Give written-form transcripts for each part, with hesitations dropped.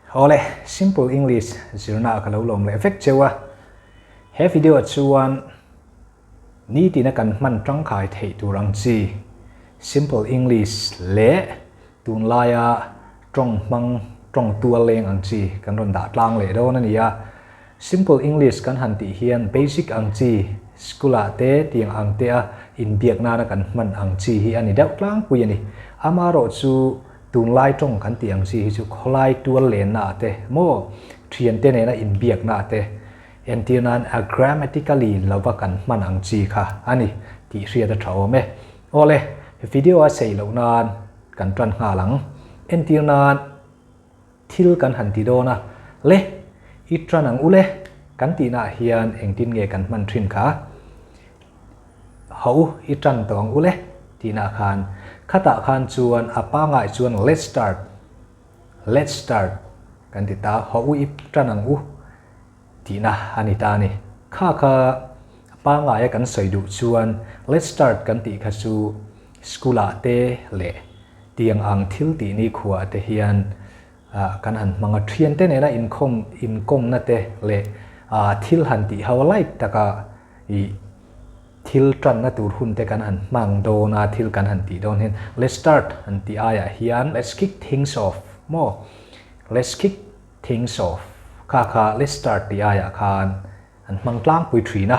Awle, Simple English zirna ah ka lo lawm leh vek cheu a. He video ah chuan nitina kan hman tangkai theih tur ang chi Simple English leh tunlaia tawng hmang tawng tual leng ang chi kan rawn dah tlang leh dawn a ni a. Simple English kan han tih hian basic ang chi school ah te tiang ang te a inbiak nana kan hman ang chi hi a ni deuh tlangpui a ni. Amaherawhchu Tunlai tawng kan tih ang chi hi chu khawlai tual lenna ah te maw thiante nena inbiakna ah te entir nan a grammatically lova kan hman ang chi kha a ni tih hriat a tha awm e. Awle, video a sei loh nan kan tan nghal ang. Entir nan thil kan han ti dawn a, le i tan ang u le kan tihna ah hian engtin nge kan hman thin kha? Ho i tan tawh ang u le tihna khan khatah khan chuan a pangai chuan let's start let's start kan ti ta ho i tan ang u tihna a ni ta a ni. Kha kha a pangaia kan sawi duh chuan let's start kan tih kha chu school ah te leh tiang ang thil tih nikhua te hian kan han hmang a, thiante nena inkhawm inkawmna te leh thil han tih ho light taka ih thil tanna tur hun te kan han hmang dawn a, thil kan han tih dawn hian let's start han tih aiah hian let's kick things off maw let's kick things off kha kha let's start tih aiah khan an hmang tlangpui thin a,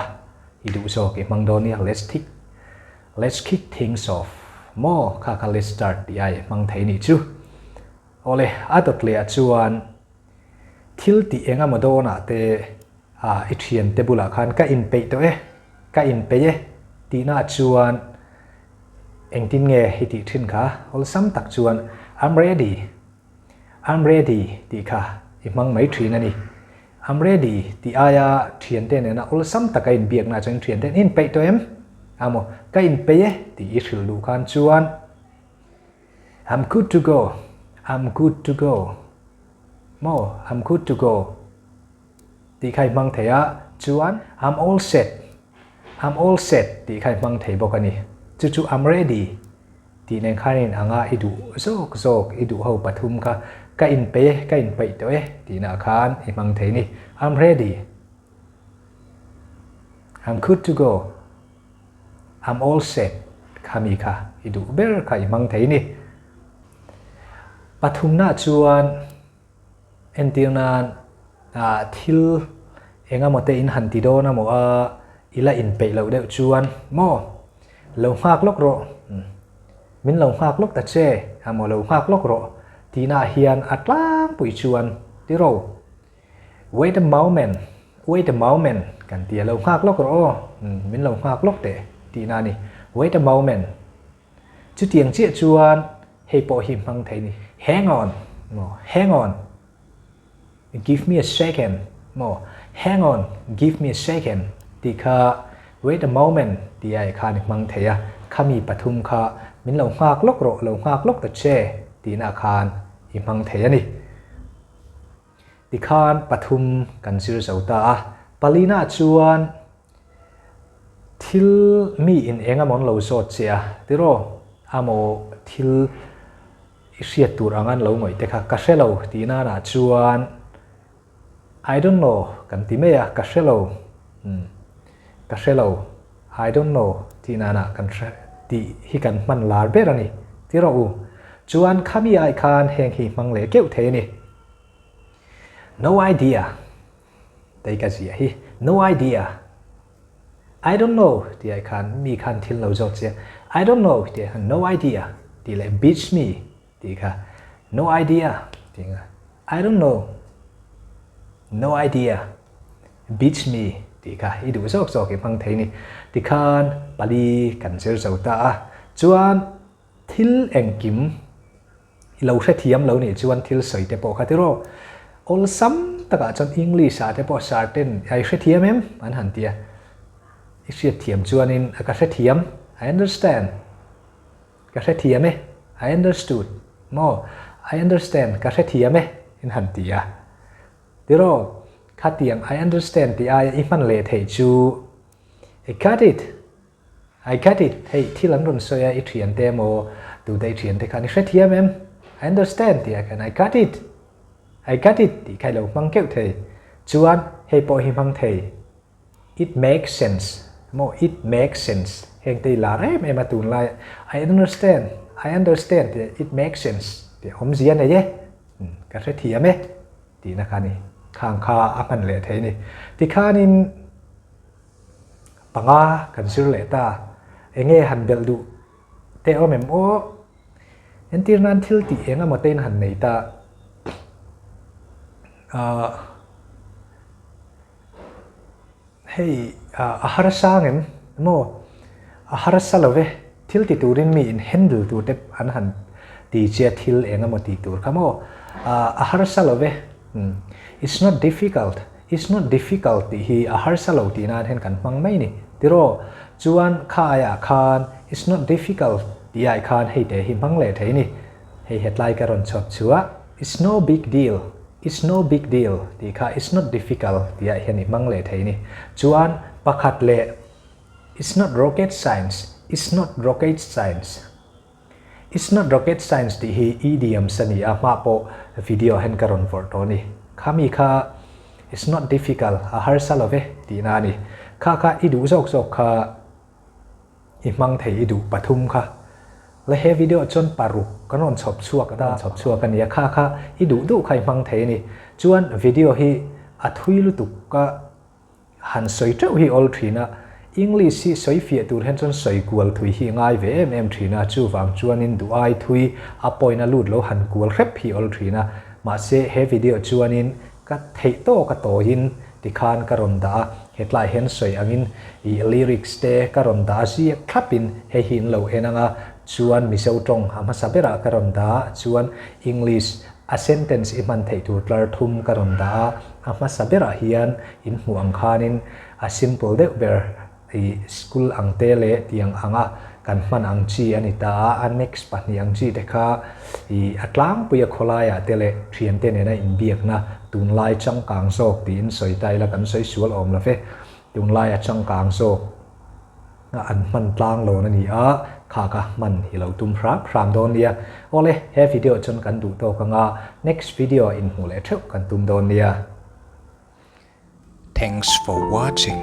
i duh zawk i hmang dawn nia let's kick let's kick things off maw kha kha let's start tih aiah i hmang thei nih chu. Awle, a dawt leh ah chuan thil tih eng emaw dawnah te ah i thiante bulah khan ka inpeih tawh e, ka inpeih e tihna chuan engtin nge i tih thin kha? Awlsam tak chuan I'm ready, I'm ready tih kha i hmang mai thin a ni. I'm ready tih aia thiante nena awlsam taka inbiakna chuan thiante an inpeih tawh em? Amaw, ka inpeih e tih i hrilh duh khan chuan I'm good to go, I'm good to go maw I'm good to go tih kha i hmang thei a, chuan I'm all set, I'm all set tih kha i hmang thei bawk a ni. Chu chu I'm ready tih nen khan in anga i duh zawk zawk i duh ho pathum kha ka inpeih e, ka inpeih tawh e tihna khan i hmang thei a ni. I'm ready, I'm good to go. I'm all set kha mi kha i duh ber kha i hmang thei ni. Pathumna chuan entir nan ah thil eng emaw te in han ti dawn emaw a i la inpeih loh deuh chuan maw lo nghak lawk rawh min lo nghak lawk ta che emaw lo nghak lawk rawh tihna ah hian a tlangpui chuan tiraw Wait a moment, wait a moment kan ti a, lo nghak lawk rawh aw, min lo nghak lawk teh tihna a ni. Wait a moment. Chutiang chiah chuan hei pawh hi hmang thei ni. Hang on, maw, hang on, give me a second, maw, hang on, give me a second tih kha wait a moment tih ai khan i hmang thei a, khami pathum kha min lo nghak lawk rawh, lo nghak lawk ta che tihna khan i hmang thei a ni. Tikhan pathum kan zir zo ta a, palina chuan thil mi in eng emaw an lo zawt che a, tiraw amaw thil i hriat tur ang an lo ngawih te kha ka hre lo tih nanah chuan I don't know kan ti mai a, ka hre lo, umm ka hre lo, I don't know tih nanah kan hre tih hi kan hman lar ber a ni, tiraw u. Chuan khami ai khan heng hi hmang leh keuh thei a ni. No idea tei ka ziah hi no idea I don't know tih ai khan mi khan thil lo zawt che I don't know tih ai khan no idea tih leh beats me tih kha no idea tih nga I don't know no idea beats me tih kha i duh zawk zawk i hmang thei ni tikhan pali kan zir zo ta a chuan thil engkim I lo hrethiam lo nih chuan thil sawi te pawh kha tiraw. Awlsam takah chuan English ah te pawh certain I hrethiam em? an han ti a. I hriatthiam chuanin a ka hrethiam, I understand. Ka hrethiam e, I understood. Maw? I understand, ka hrethiam e in han ti a. Tiraw, khatiang I understand tih aia i hman leh theih chu I got it. I get it, hei thil an rawn sawi a, i thiante emaw tute i thiante khan i hrethiam em? I understand tih ah khan I got it, I got it tih kha i lo hmang keuh thei. Chuan hei pawh hi hmang thei. It makes sense maw it makes sense heng te i lar em em a tunlai I understand I understand tih it makes sense tih awmzia nei e ka hrethiam e tihna kha a ni. Khang kha a hman leh thei a ni. Tikhanin panga kan zir leh ta enge han belh duh te awm em aw entir nan thil tih eng emaw te in han nei ta ahh Hei a harsa ang em? Maw? A harsa lo ve. Thil ti turin mi in handle tur te an han ti che thil eng emaw ti tur kha maw? A harsa lo ve. It's not difficult. It's not difficult tih hi a harsa lo tih nan hian kan hmang mai ni. Tiraw? Chuan kha aiah khan it's not difficult tih ai khan hei te hi hmang leh thei ni. Hei hetlai ka rawn chhuak chhuah. It's no big deal. It's no big deal tih kha it's not difficult tih ah hian i hmang leh thei ni. Chuan pakhat leh It's not rocket science, it's not rocket science, it's not rocket science tih hi idioms a ni a, hma pawh video ah hian ka rawn vawrh tawh a ni. Kha mi kha it's not difficult, a harsa lo ve tihna a ni. Kha kha i duh zawk zawk kha. I hmang thei i duh pathum kha. La he video chuan paruk kan rawn chhawp chhuak ta. Chhawp chhuak a nia kha kha i duh duh kha i hmang thei a ni. Chuan video hi a thui lutuk ka han sawi teuh hi awl thin a. English hi sawi fiah tur hian chuan sawi kual thui hi ngai ve em em thin a. Chuvang chuanin duh ai thui a point a lut lo han kual hrep hi awl thin a. Mahse he video chuanin Ka theih tawk a tawiin tikhan ka rawn dah a, hetlai hian sawi angin ih lyrics te ka rawn dah a ziak thlapin hei hi in lo en ang a, chuan Mizo tawng a hmasa berah ka rawn dah a, chuan English a sentence i hman theih tur tlar thum ka rawn dah a, a hmasa berah hian in hmuh ang khanin a simple deuh ber I school ang te leh tiang anga kan hman ang chi a ni ta a, a next pahnih ang chi te kha i a tlangpui a khawlaiah te leh thiante nena inbiakna tunlai changkang zawk tiin sawi ta ila kan sawi sual awm lo ve. Tunlai a changkang zawk a an hman tlang lawn a ni a, kha ka hman i lo tum hram hram dawn nia. Awle, he video chuan kan duh tawk anga next video ah inhmuh leh theuh kan tum dawn nia. Thanks for watching.